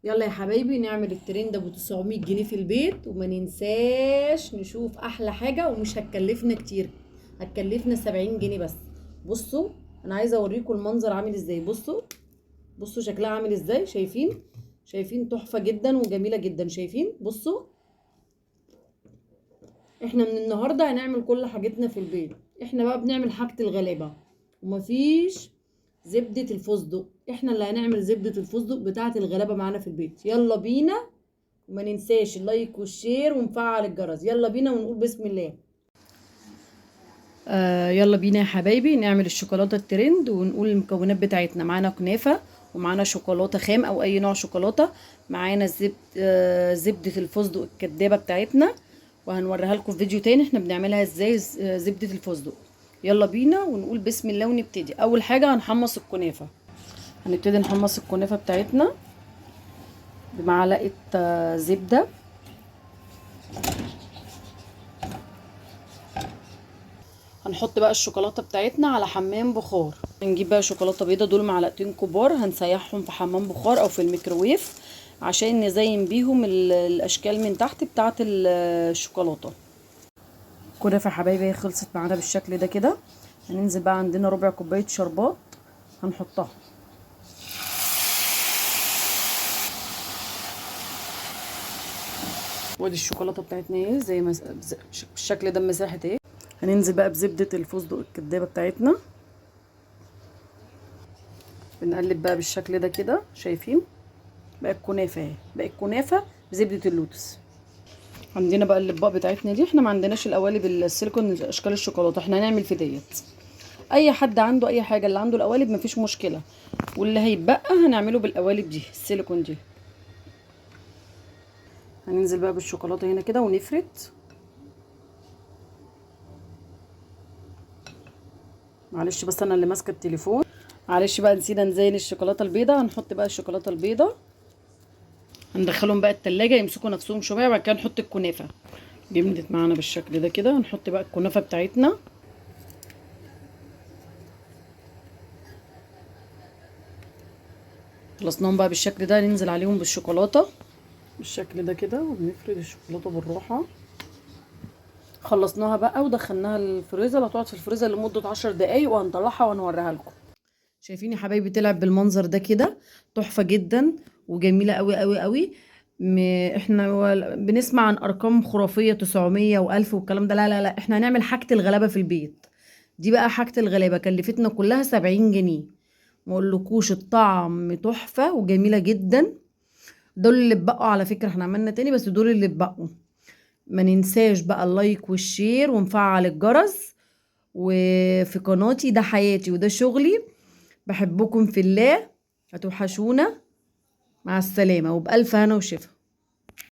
يلا يا حبايبي نعمل الترند ابو 900 جنيه في البيت، وما ننساش نشوف احلى حاجة، ومش هتكلفنا كتير، هتكلفنا 70 جنيه بس. بصوا انا عايزه اوريكم المنظر عامل ازاي. بصوا بصوا شكلها عامل ازاي، شايفين؟ شايفين تحفة جدا وجميلة جدا، شايفين؟ بصوا احنا من النهارده هنعمل كل حاجتنا في البيت. احنا بقى بنعمل حاجة الغلابة، ومفيش زبدة الفستق، احنا اللي هنعمل زبدة الفستق بتاعه الغلابة معانا في البيت. يلا بينا، وما ننساش ال like وال share ونفعل الجرس. يلا بينا ونقول بسم الله. يلا بينا يا حبايبي نعمل الشوكولاتة الترند ونقول المكونات بتاعتنا. معانا كنافه، ومعانا شوكولاتة خام او اي نوع شوكولاتة، معانا زبدة الفستق الكدابه بتاعتنا، وهنوريها لكم في فيديو تاني احنا بنعملها ازاي زبدة الفستق. يلا بينا ونقول بسم الله ونبتدي. اول حاجة هنحمص الكنافه. هنبتدي نحمص الكنافه بتاعتنا بمعلقه زبدة. هنحط بقى الشوكولاتة بتاعتنا على حمام بخار. هنجيب بقى شوكولاتة بيضة، دول معلقتين كبار، هنسيحهم في حمام بخار او في الميكروويف عشان نزين بيهم الاشكال من تحت بتاعه الشوكولاتة. كنافه يا حبايبي خلصت معانا بالشكل ده كده. هننزل بقى عندنا ربع كوباية شربات هنحطها. وادي الشوكولاتة بتاعتنا اهي زي ما بالشكل ده مساحة اهي. هننزل بقى بزبده الفستق الكدابه بتاعتنا، بنقلب بقى بالشكل ده كده. شايفين بقى الكنافه اهي، بقى الكنافه بزبده اللوتس. عندنا بقى الاطباق بتاعتنا دي، احنا ما عندناش القوالب السيليكون اشكال الشوكولاتة، احنا هنعمل في ديت. اي حد عنده اي حاجة، اللي عنده القوالب مفيش مشكلة، واللي هيتبقى هنعمله بالقوالب دي السيليكون دي. هننزل بقى بالشوكولاته هنا كده ونفرد. معلش بس انا اللي ماسكه التليفون، معلش بقى نسينا نزين الشوكولاتة البيضاء. هنحط بقى الشوكولاتة البيضاء، هندخلهم بقى التلاجة يمسكوا نفسهم شوية، وبعد كده نحط الكنافه. جمدت معانا بالشكل ده كده. هنحط بقى الكنافه بتاعتنا. خلصناهم بقى بالشكل ده، ننزل عليهم بالشوكولاته بالشكل ده كده، وبنفرد الشوكولاتة بالراحة. خلصناها بقى ودخلناها الفريزر، هتقعد في الفريزر لمدة 10 دقايق وهنطلعها وهنوريها لكم. شايفين يا حبايبي طلعت بالمنظر ده كده، تحفة جدا وجميلة قوي قوي قوي. احنا بنسمع عن ارقام خرافية 900 و1000 والكلام ده، لا لا لا، احنا هنعمل حاجة الغلابة في البيت. دي بقى حاجة الغلابة، كلفتنا كلها 70 جنيه. ما اقولكوش الطعم تحفة وجميلة جدا. دول اللي اتبقوا على فكرة، احنا عملنا تاني بس دول اللي اتبقوا. ما ننساش بقى ال like وال share ونفعل الجرس، وفي قناتي ده حياتي وده شغلي. بحبكم في الله، هتوحشونا. مع السلامة وبألف هنا وشفا.